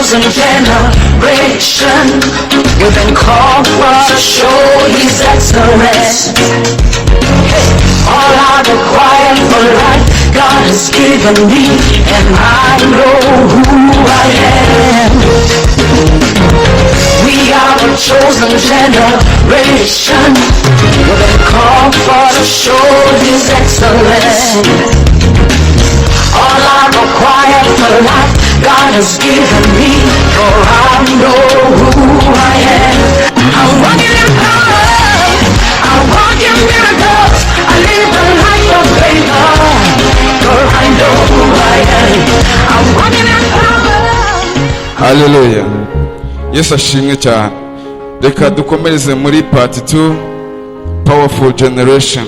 chosen generation. We've been called for to show His excellence. Hey, all I require for life, God has given me, and I know who I am. We are a chosen generation. We've been called for to show His excellence. All I require for life, God has given me, for I know who I am. I'm walking in power, I walk in miracles, I live a life of favor, for I know who I am. I'm walking in power. Haleluya, Yesu ashimwe cyane. Reka dukomereze muri part 2, powerful generation.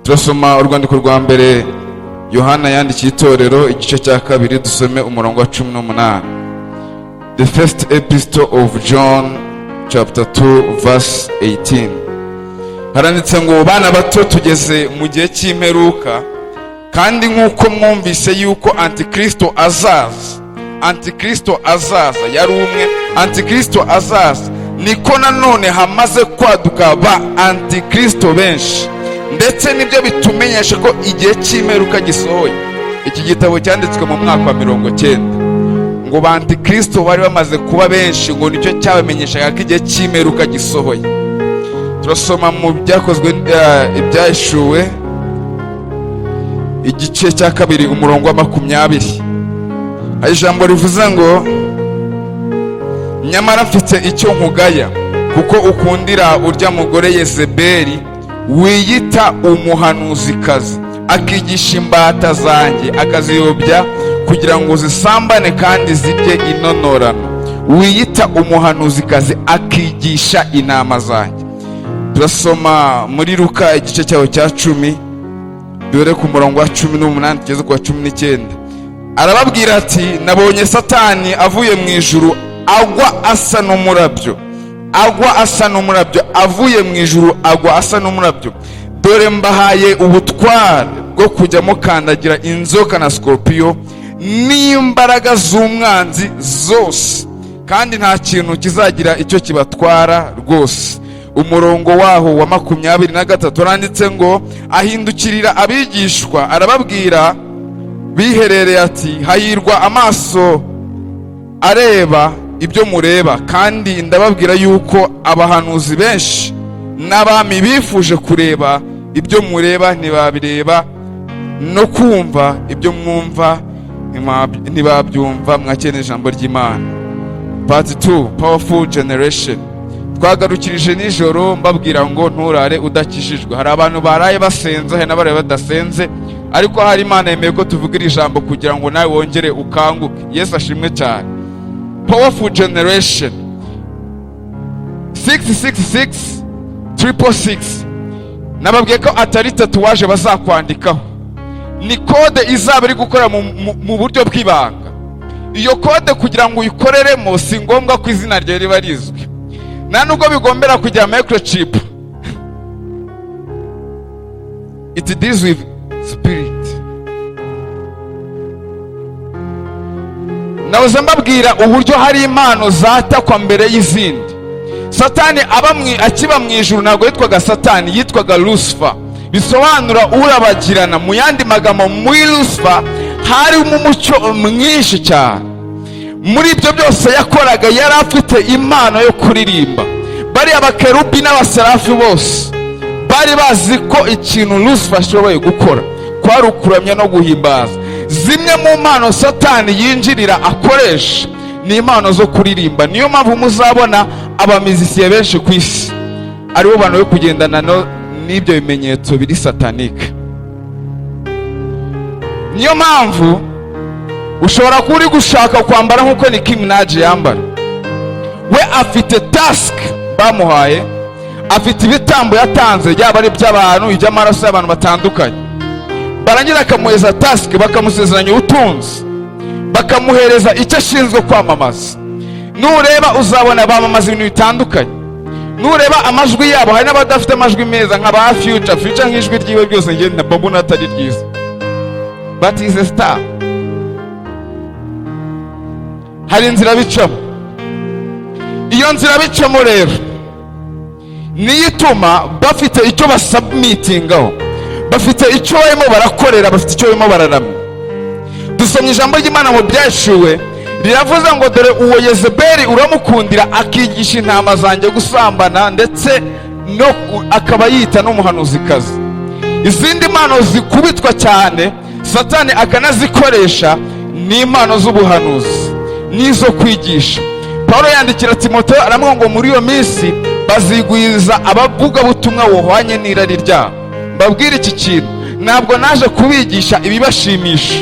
Turasoma urwandiko rwa mbere Yohana yandikiye itorero, igice cya kabiri, dusome umurongo wa 18. The First Epistle of John, chapter 2, verse 18. Haranditse ngo: "Bana bato, tugeze mu gihe cy'imperuka, kandi nk'uko mwumvise yuko Antikristo azaza." Antikristo azaza yari umwe. Antikristo azaza, niko nanone hamaze kwaduka ba antikristo benshi, ndetse nibyo bitumenyesha ko igihe cy'imperuka gisohoye. Iki gitabo cyanditswe mu mwaka wa 90. Ngo ba antikristo bari bamaze kuba benshi, ngo nicyo cyabamenyeshaga ko igihe cy'imperuka gisohoye. Turasoma mu Byakozwe, Ibyahishuwe, igice cya kabiri, umurongo wa 20. Hari ijambo rivuze ngo: "Nyamara mfite icyo nkugaya, kuko ukundira urya mugore Yezebeli wiyita umuhanuzikazi, akigisha imbata zanjye, akaziyobya kugira ngo zisambane kandi zirye inonorano." Wiyita umuhanuzikazi, akigisha intama zanjye. Turasoma muri Luka, igice cyaho cya 10, dore ku murongo wa 18 tugeze ku wa 19. Arababwira ati: "Nabonye Satani avuye mu ijuru agwa asa n'umurabyo." Agwa asa n'umurabyo, avuye mu ijuru agwa asa n'umurabyo. "Dore mbahaye ubutware bwo kujya mukandagira inzoka na sikorupiyo n'imbaraga z'umwanzi zose, kandi nta kintu kizagira icyo kibatwara rwose." Umurongo waho wa 23 uranditse ngo: "Ahindukirira abigishwa, arababwira biherereye ati: 'Hahirwa amaso areba ibyo mureba, kandi ndababwira yuko abahanuzi benshi n'abami bifuje kureba ibyo mureba ntibabireba, no kumva ibyo mwumva ntibabyumva.'" Mwakene ijambo ry'Imana. Part 2, powerful generation. Twagarukirije nijoro mbabwira ngo nturare udakijijwe. Hari abantu baraye basenze, hari n'abaraye badasenze, ariko hari Imana yemeye ko tuvuga iri jambo kugira ngo nawe wongere ukanguke. Yesu ashimwe cyane. Powerful generation, 666 666. Nababwiye ko atari tatouage bazakwandikaho, ni code izaba iri gukora mu buryo bw'ibanga. Iyo code, kugira ngo uyikoreremo, si ngombwa ko izina ryawe riba rizwi, nta nubwo bigombera kugira microchip. It deals with spirit. Nahoze mbabwira uburyo hari impano zatakwa mbere y'izindi. Satani akiba mu ijuru ntabwo yitwaga Satani, yitwaga Lucifer, bisobanura urabagirana. Mu yandi magambo, muri Lucifer harimo umucyo mwinshi cyane. Muri ibyo byose yakoraga, yari afite impano yo kuririmba. Bariya bakerubi n'abaserafi bose bari bazi ko ikintu Lucifer ashoboye gukora kwari ukuramya no guhimbaza. Zimwe mu mpano Satani yinjirira akoresha ni impano zo kuririmba. Niyo mpamvu muzabona abamizisiye benshi ku isi aribo bantu bo kugendana n'ibyo bimenyetso biri satanike. Niyo mpamvu ushobora kuba uri gushaka kwambara nk'uko Nicki Minaj yambara. We afite task bamuhaye, afite ibitambo yatanze, yaba ari iby'abantu, iby'amaraso y'abantu batandukanye. Barangiza bakamuhereza task, bakamusezeranya ubutunzi, bakamuhereza icyo ashinzwe kwamamaza. Nureba uzabona bamamaza ibintu bitandukanye. Nureba amajwi yabo, hari n'abadafite amajwi meza nka ba Future. Future nk'ijwi ryiwe ryose njye mbona atari ryiza, but is a star. Hari inzira bicamo. Iyo nzira bicamo rero niyo ituma bafite icyo basubmittingaho, bafite icyo barimo barakorera, bafite icyo barimo bararamya. Dusomye ijambo ry'Imana mu Byahishuwe, riravuze ngo: "Dore uwo Yezebeli uramukundira, akigisha intama zanjye gusambana, ndetse no akaba yita n'umuhanuzikazi." Izindi mpano zikubitwa cyane, Satani akanazikoresha, ni impano z'ubuhanuzi n'izo kwigisha. Paul yandikira Timoteyo, aramubwira ngo muri iyo minsi bazigwiza abavugabutumwa buhwanye n'irari ryabo. Mbabwire iki kintu: ntabwo naje kubigisha ibibashimisha,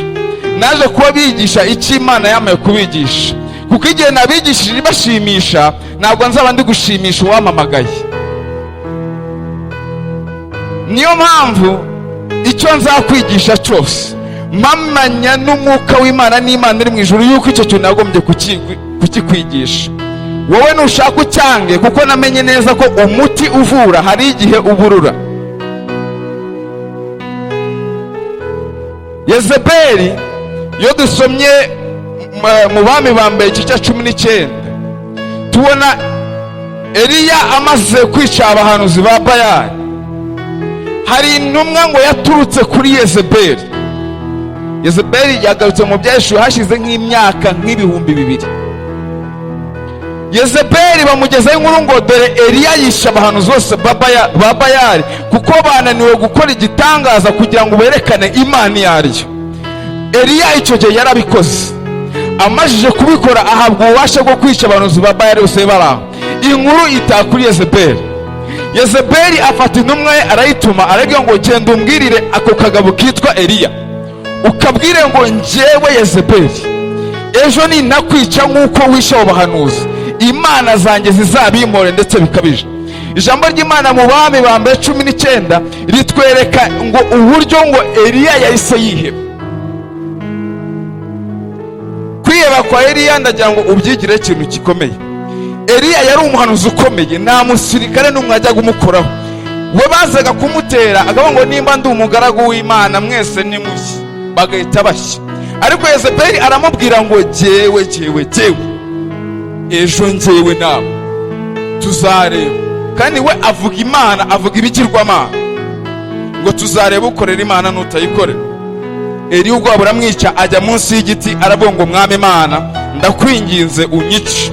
naje kuba bigisha icyo Imana yamaye kubigisha, kuko igihe nabigishije ibashimisha, ntabwo nzaba ndi gushimisha uwampamagaye. Niyo mpamvu icyo nzakwigisha cyose, mpamanya n'umwuka w'Imana n'Imana iri mu ijuru yuko icyo kintu nagombye kukikwigisha. Wowe nushaka ucyange, kuko namenye neza ko umuti uvura hari igihe uburura. Yezebeli, iyo dusomye mu Bami ba Mbere igice cya 19, tubona Eliya amaze kwica abahanuzi ba Bayali. Hari intumwa ngo yaturutse kuri Yezebeli. Yezebeli yagarutse mu Byahishuwe hashize nk'imyaka nk'ibihumbi 2. Yezebeli bamugezaho inkuru ngo: "Dore Eliya yishe abahanuzi bose ba Bayali, kuko bananiwe gukora igitangaza kugira ngo berekane Imana iyo ari yo." Eliya icyo gihe yarabikoze. Amajije kubikora, ahabwa ububasha bwo kwica abahanuzi ba Bayali bose bari aho. Inkuru itaha kuri Yezebeli. Yezebeli afata intumwa ye, arayituma, arabwira ngo: "Genda umbwirire ako kagabo kitwa Eliya, ukabwire ngo njyewe Yezebeli, ejo nintakwica nk'uko wishe abo bahanuzi, imana zanjye zizabimpore ndetse bikabije." Ijambo ry'Imana mu Bami ba Mbere 19 ritwereka ngo uburyo ngo Eliya yahise yiheba. Kwiheba kwa Eliya, ndagira ngo ubyigire ikintu gikomeye. Eliya yari umuhanuzi ukomeye, nta musirikare n'umwe ajyaga umukoraho. We bazaga kumutera, akavuga ngo: "Nimba ndi umugaragu w'Imana, mwese nimushye," bagahita bashya. Ariko Yezebeli aramubwira ngo: "Jyewe, jyewe, jyewe, ejo njyewe nawe tuzareba." Kandi we avuga Imana, avuga ibigirwamana, ngo: "Tuzareba ukorera Imana n'utayikorera." Eliya ubwoba buramwica, ajya munsi y'igiti, aravuga ngo: "Mwami Imana, ndakwinginze unyice."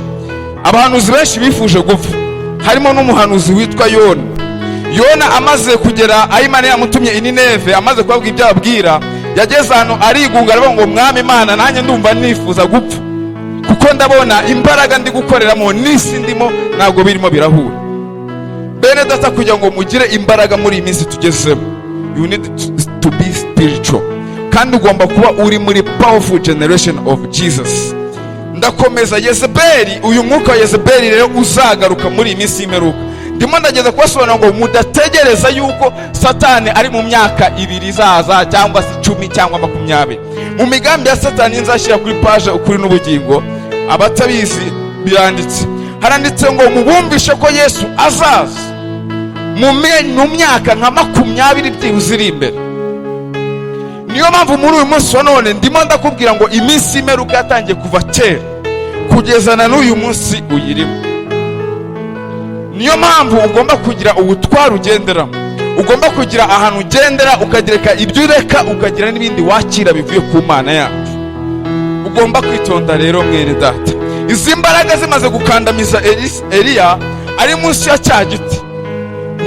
Abahanuzi benshi bifuje gupfa, harimo n'umuhanuzi witwa Yona. Yona amaze kugera aho Imana yamutumye i Nineve, amaze kubabwira ibyo ababwira, yageze ahantu arigunga, aravuga ngo: "Mwami Imana, nanjye ndumva nifuza gupfa, kuko ndabona imbaraga ndi gukoreramo n'isi ndimo ntabwo birimo birahura." Bene data, kugira ngo mugire imbaraga muri iyi minsi tugezemo, you need to be spiritual, kandi ugomba kuba uri muri powerful generation of Jesus. Ndakomeza. Yezebeli, uyu mwuka wa Yezebeli rero uzagaruka muri iyi minsi y'imperuka. Ndimo ndageza kubasobanurira ngo mudategereza yuko Satani ari mu myaka 2 izaza, cyangwa se 10 cyangwa 20. Mu migambi ya Satani, nzashyira kuri page Ukuri n'Ubugingo, abatabizi biranditse, haranditse ngo mubumvishe ko Yesu azaza mu myaka nka 20 byibuze iri imbere. Niyo mpamvu muri uyu munsi wa none ndimo ndakubwira ngo iminsi y'imperuka yatangiye kuva kera, kugeza na n'uyu munsi uyirimo. Niyo mpamvu ugomba kugira ubutwari ugenderamo, ugomba kugira ahantu ugendera, ukagereka ibyo ureka, ukagira n'ibindi wakira bivuye ku Mana yacu. Ugomba kwitonda rero, mwene data. Izi mbaraga zimaze gukandamiza Eliya ari munsi ya cya giti,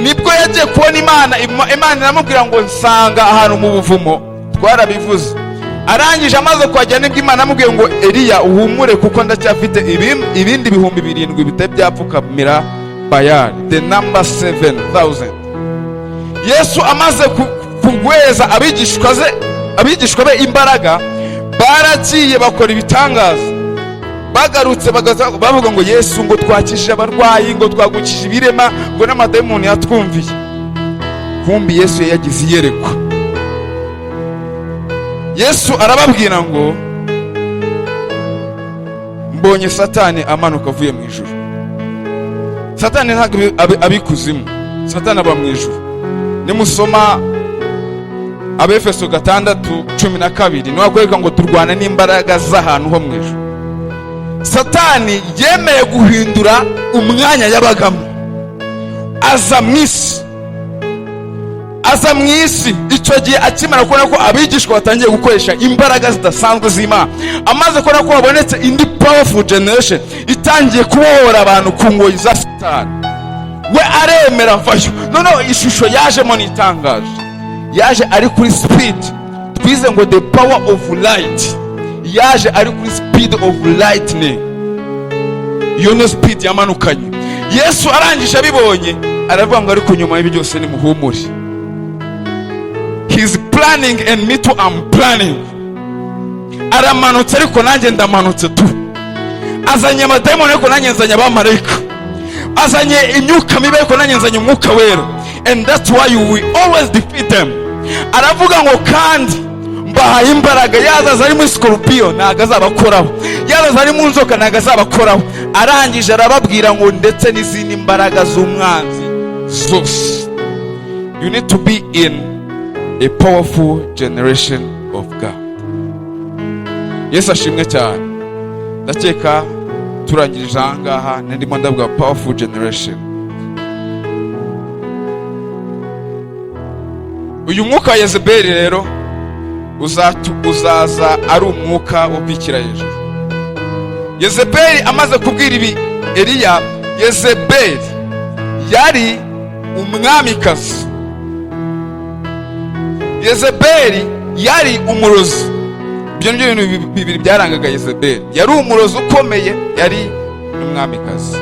nibwo yagiye kubona Imana. Imana iramubwira ngo: "Nsanga ahantu mu buvumo." Twarabivuze. Arangije, amaze kuhagera, nibwo Imana amubwiye ngo: "Eliya, uhumure, kuko ndacyafite ibindi 7000 bitari byapfukamira Bayali." The number 7000. Yesu amaze kugweza abigishwa be imbaraga, baragiye bakora ibitangaza. Bagarutse bavuga ngo: "Yesu, ngo twakijije abarwayi, ngo twagukije ibirema, ngo n'amadayimoni yatwumviye." Kumbi Yesu yagize iyerekwa. Yesu arababwira ngo: "Mbonye Satani amanuka avuye mu ijuru." Satani ntabwo abi ikuzimu, Satani aba mu ijuru. Nimusoma Abefeso 6:12, niho akwereka ngo turwana n'imbaraga z'ahantu ho mu ijuru. Satani yemeye guhindura umwanya yabagamo, aza mu isi, aza mu isi. Icyo gihe akimara kubona ko abigishwa batangiye gukoresha imbaraga zidasanzwe z'Imana, amaze kubona ko habonetse indi powerful generation itangiye kubohora abantu ku ngoyi za Satani, we aremera avayo. Noneho ishusho yajemo ni itangaje. Yaje ari kuri speed. Twize ngo the power of light. Yaje ari kuri speed of lightning. Iyo niyo speed yamanukanye. Yesu arangije abibonye, aravuga ngo: "Ariko nyuma y'ibi byose nimuhumure." He's planning and me too am planning. Aramanutse, ariko nanjye ndamanutse tu. Azanye amadayimoni, ariko nanjye nzanye abamarayika. Azanye imyuka mibi, ariko nanjye nzanye Umwuka Wera, and that's why you will always defeat them. Aravuga ngo: "Kandi mbahaye imbaraga. Yazaza ari muri scorpion, ntabwo azabakoraho. Yazaza ari mu nzoka, ntabwo azabakoraho." Arangije arababwira ngo: "Ndetse n'izindi mbaraga z'umwanzi zose." You need to be in a powerful generation of God. Yesu ashimwe cyane. Ndakeka turangirije aha ngaha. Ndimo ndavuga powerful generation. Uyu mwuka wa Yezebeli rero uzaza ari umwuka wo kwikira hejuru. Yezebeli amaze kubwira ibi Eliya, Yezebeli yari umwamikazi, Yezebeli yari umurozi. Ibyo ni byo bintu bibiri byarangaga Yezebeli: yari umurozi ukomeye, yari n'umwamikazi.